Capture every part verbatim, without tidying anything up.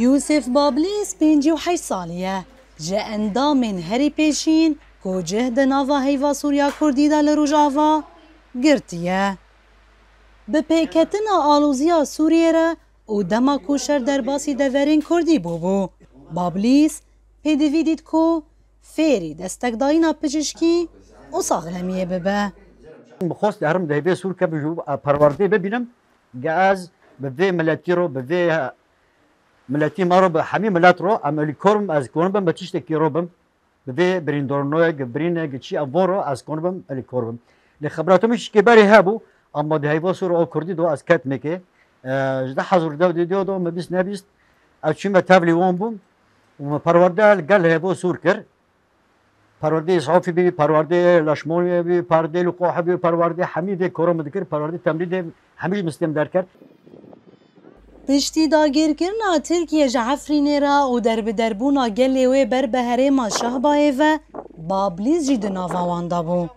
Yûsif Bablîs pêncî û heşt salî ye. Ji endamên herî pêşîn ku cih di nava heyva Sûriya Kurdî de li Rojava girtiye. Bi pêketina aloziya Sûriyê re û dema ku şer derbasî deverên Kurdî bûbû, Bablîs pêdivî dît ku fêrî destekdayîna pijîşkî û saxlemiyê bibe. Min xwest herim di heyvê Sûr ke bi ji perwerdê bibînim, ge ez bi vê miletî ro, bi vê miletî me ro, bi hemî milet ro em alîkor bim, ez konibim bi tiştekî ro bim. Bi vê birîndorinoyê, gi birîne, gi çi ev von ro ez konibim alîkor bim. Lê xebra to min şikê berê hebû, ama di heyva Sûr û Kurdî do ez ket mekê. Ji du hezar û deh dê do min bîst nebîst, ez çûme tevlî wan bûm û min perwerde li gel heyva Sûr kir. Perwerdê Îsafî bî, perwerdê Leşmonê bî, perwerdê Lûqoxê bî, perwerdê hemî vê koro min dikir, perwerdê Temrîdê hemî ji min stêm derket. Piştî dagirkirina Tirkiye ji Efrînê re û derbiderbûna gelê wê ber bi herêma Şehbayê ve, Bablîs jî di nava wan de bû.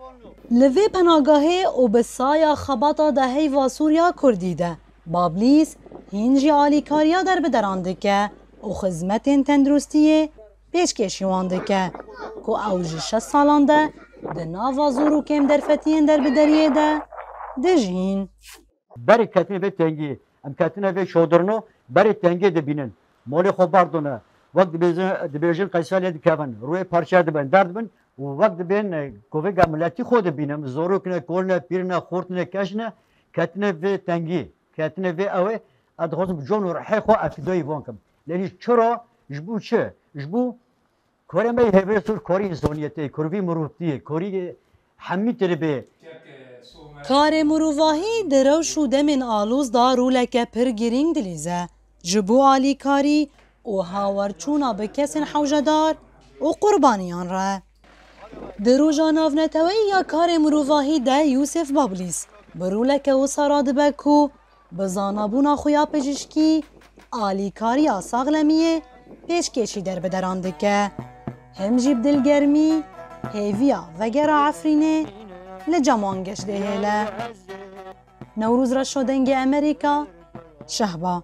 Li vê penagahê û bi saya xebata de heyva Sûriya Kurdî de, Bablîs hîn jî alîkariya derbideran dike û xizmetên tenduristiyê pêşkêşî wan dike ku ew ji şeş salan de di nava zor û kêm derfetiyên derbideriyê de dijîn. Berê ketine vê tengiyê, em ketine vê şodirno, berê tengiyê dibînin. Molê xwe berdone. Wek dibêjin, dibêjin qeysalê dikevin. Rûyê parçe dibin, derdibin û wek dibên, e, kovêga miletî xwe dibînin. Zorok ne, kol ne, pîr ne, xort ne, keç ne, ketine vê tengiyê. Ketine vê ew ê, ez dixwazim bi can û rihê xwe ev fîdayî van kim. Lê hîç çira, ji bo çi? Ji bo korê me yê hevê Sûr, korî însaniyetê, korî mirovtiyê, korî hemî tiribê. Karê mirovahî di rewş û demên aloz de roleke pir girîng dilîze. Ji bo alîkarî û hawerçûna bi kesên hewcedar û qurbaniyan re. Di roja navneteweyî ya karê mirovahî de Yûsef Bablîs bi roleke wisa radibe ku bi zanabûna xwe ya pijîşkî alîkariya saxlemiyê pêşkêşî derbideran dike. Him jî bi dilgermî hêviya vegera Efrînê li cem wan geş dihêle. Newroz Reşo, Dengê Amerîka, Şehba.